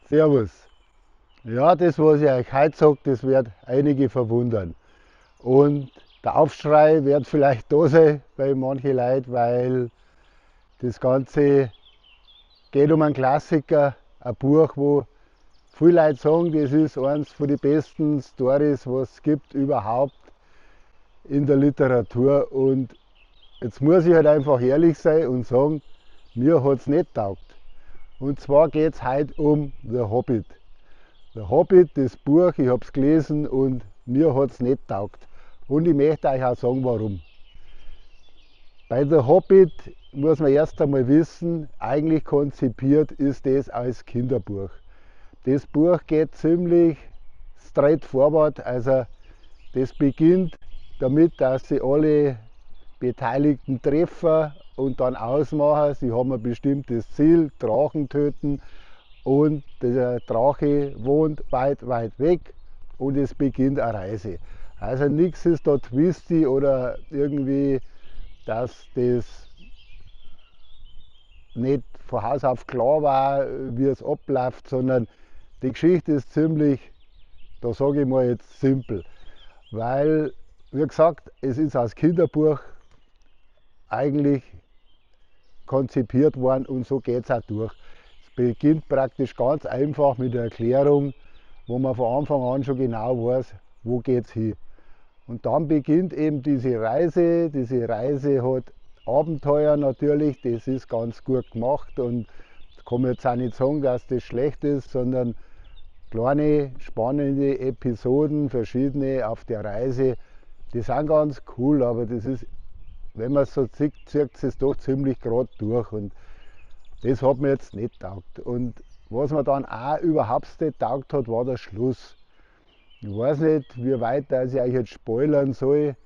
Servus. Ja, das, was ich euch heute sage, das wird einige verwundern. Und der Aufschrei wird vielleicht da sein bei manchen Leuten, weil das Ganze geht um einen Klassiker, ein Buch, wo viele Leute sagen, das ist eins von den besten Storys, was es gibt überhaupt in der Literatur. Und jetzt muss ich halt einfach ehrlich sein und sagen, mir hat's nicht taugt. Und zwar geht's heute um The Hobbit. The Hobbit, das Buch, ich hab's gelesen und mir hat's nicht taugt. Und ich möchte euch auch sagen, warum. Bei The Hobbit muss man erst einmal wissen, eigentlich konzipiert ist das als Kinderbuch. Das Buch geht ziemlich straightforward, also das beginnt damit, dass sie alle Beteiligten treffen und dann ausmachen, sie haben ein bestimmtes Ziel, Drachen töten, und der Drache wohnt weit, weit weg und es beginnt eine Reise. Also nichts ist da twisty oder irgendwie, dass das nicht von Haus auf klar war, wie es abläuft, sondern die Geschichte ist ziemlich, da sage ich mal jetzt simpel, weil, wie gesagt, es ist als Kinderbuch eigentlich konzipiert worden und so geht's auch durch. Es beginnt praktisch ganz einfach mit der Erklärung, wo man von Anfang an schon genau weiß, wo geht's hin. Und dann beginnt eben diese Reise. Diese Reise hat Abenteuer natürlich, das ist ganz gut gemacht und kann man jetzt auch nicht sagen, dass das schlecht ist, sondern kleine, spannende Episoden, verschiedene auf der Reise, die sind ganz cool, aber das ist, wenn man es so sieht, zieht es doch ziemlich grad durch und das hat mir jetzt nicht taugt. Und was mir dann auch überhaupt nicht taugt hat, war der Schluss. Ich weiß nicht, wie weit dass ich euch jetzt spoilern soll,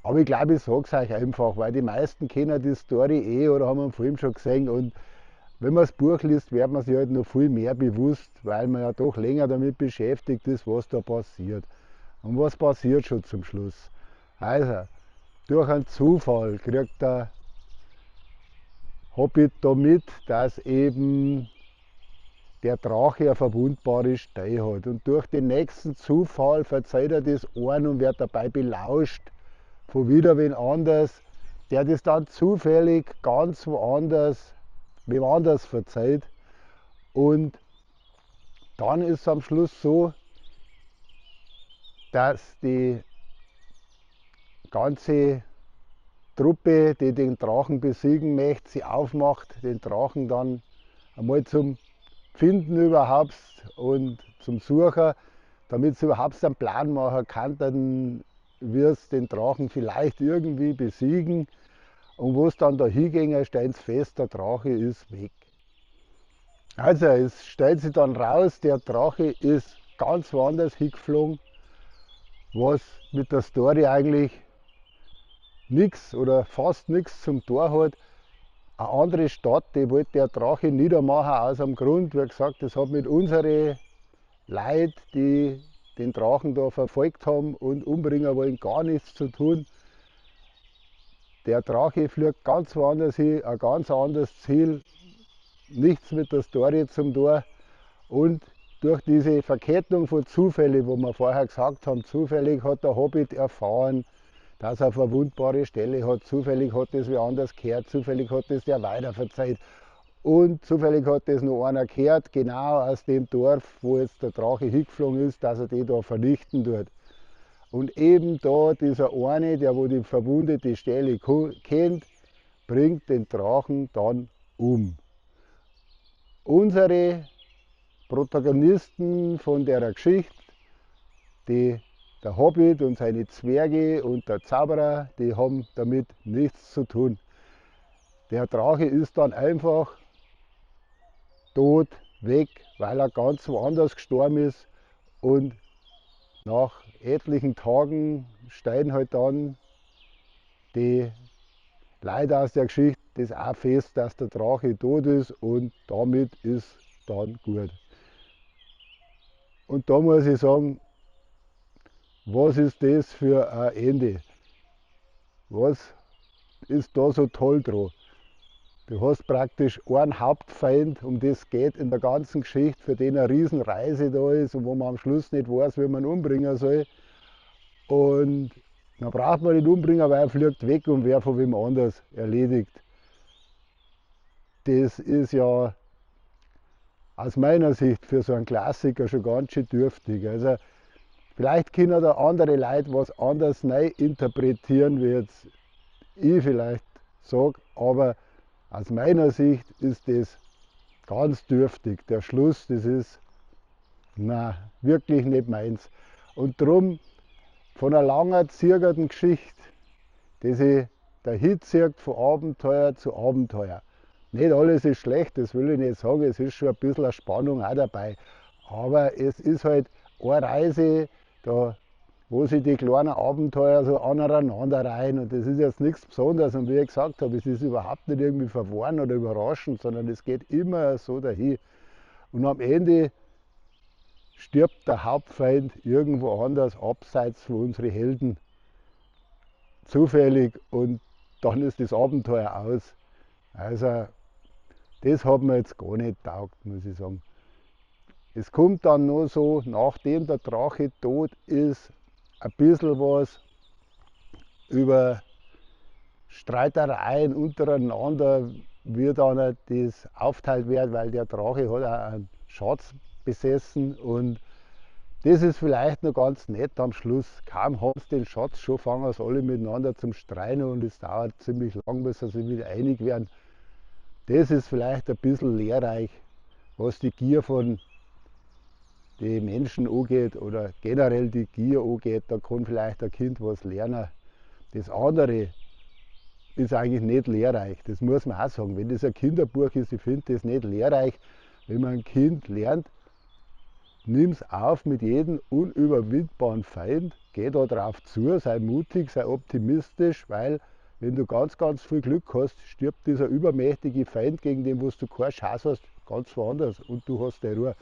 aber ich glaube, ich sag's euch einfach, weil die meisten kennen die Story eh oder haben einen Film schon gesehen und wenn man das Buch liest, wird man sich halt noch viel mehr bewusst, weil man ja doch länger damit beschäftigt ist, was da passiert. Und was passiert schon zum Schluss? Also, durch einen Zufall kriegt der Hobbit da mit, dass eben der Drache eine verwundbare Stelle hat. Und durch den nächsten Zufall verzeiht er das einen und wird dabei belauscht von wieder wen anders, der das dann zufällig ganz woanders, wem anders verzeiht. Und dann ist es am Schluss so, dass die ganze Truppe, die den Drachen besiegen möchte, sie aufmacht, den Drachen dann einmal zum Finden überhaupt und zum Suchen, damit sie überhaupt einen Plan machen kann, dann wirst den Drachen vielleicht irgendwie besiegen. Und wo es dann da hinging, stellt sie fest, der Drache ist weg. Also es stellt sich dann raus, der Drache ist ganz woanders hingeflogen, was mit der Story eigentlich nix oder fast nix zum Tor hat. Eine andere Stadt, die wollte der Drache niedermachen aus dem Grund, wie gesagt, das hat mit unseren Leuten, die den Drachen da verfolgt haben und umbringen wollen, gar nichts zu tun. Der Drache fliegt ganz woanders hin, ein ganz anderes Ziel, nichts mit der Story zum Tor. Und durch diese Verkettung von Zufällen, wo wir vorher gesagt haben, zufällig hat der Hobbit erfahren, dass er eine verwundbare Stelle hat, zufällig hat das wer anders gehört, zufällig hat das der weiter verzeiht und zufällig hat das noch einer gehört, genau aus dem Dorf, wo jetzt der Drache hingeflogen ist, dass er die da vernichten tut. Und eben da dieser eine, der wo die verwundete Stelle kennt, bringt den Drachen dann um. Unsere Protagonisten von der Geschichte, der Hobbit und seine Zwerge und der Zauberer, die haben damit nichts zu tun. Der Drache ist dann einfach tot, weg, weil er ganz woanders gestorben ist. Und nach etlichen Tagen steigen halt dann die Leute aus der Geschichte das auch fest, dass der Drache tot ist und damit ist dann gut. Und da muss ich sagen, was ist das für ein Ende? Was ist da so toll dran? Du hast praktisch einen Hauptfeind, um das geht in der ganzen Geschichte, für den eine Riesenreise da ist und wo man am Schluss nicht weiß, wie man ihn umbringen soll. Und dann braucht man nicht umbringen, weil er fliegt weg und wer von wem anders erledigt. Das ist ja aus meiner Sicht für so einen Klassiker schon ganz schön dürftig. Also vielleicht können da andere Leute was anders neu interpretieren, wie jetzt ich vielleicht sage, aber aus meiner Sicht ist das ganz dürftig. Der Schluss, das ist na, wirklich nicht meins. Und drum von einer langen, zirgerten Geschichte, die sich dahin zieht von Abenteuer zu Abenteuer. Nicht alles ist schlecht, das will ich nicht sagen, es ist schon ein bisschen eine Spannung auch dabei. Aber es ist halt eine Reise, da, wo sich die kleinen Abenteuer so aneinander reihen und das ist jetzt nichts Besonderes. Und wie ich gesagt habe, es ist überhaupt nicht irgendwie verworren oder überraschend, sondern es geht immer so dahin. Und am Ende stirbt der Hauptfeind irgendwo anders, abseits von unseren Helden, zufällig, und dann ist das Abenteuer aus. Also das hat mir jetzt gar nicht taugt, muss ich sagen. Es kommt dann nur so, nachdem der Drache tot ist, ein bisschen was über Streitereien untereinander, wie dann das aufteilt wird, weil der Drache hat auch einen Schatz besessen und das ist vielleicht noch ganz nett am Schluss. Kaum haben sie den Schatz schon, fangen sie alle miteinander zum Streiten und es dauert ziemlich lang, bis sie sich wieder einig werden. Das ist vielleicht ein bisschen lehrreich, was die Gier von den Menschen angeht oder generell die Gier angeht. Da kann vielleicht ein Kind was lernen. Das andere ist eigentlich nicht lehrreich, das muss man auch sagen. Wenn das ein Kinderbuch ist, ich finde das nicht lehrreich, wenn man ein Kind lernt, nimm's auf mit jedem unüberwindbaren Feind, geh da drauf zu, sei mutig, sei optimistisch, weil wenn du ganz, ganz viel Glück hast, stirbt dieser übermächtige Feind, gegen den, wo du keine Chance hast, ganz woanders und du hast die Ruhe.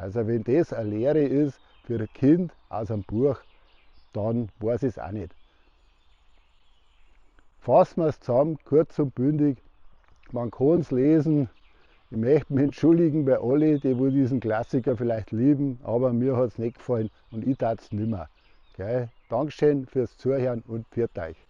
Also wenn das eine Lehre ist für ein Kind aus einem Buch, dann weiß ich es auch nicht. Fassen wir es zusammen, kurz und bündig, man kann es lesen. Ich möchte mich entschuldigen bei allen, die wo diesen Klassiker vielleicht lieben, aber mir hat es nicht gefallen und ich tat es nicht mehr. Gell? Dankeschön fürs Zuhören und pfiat euch.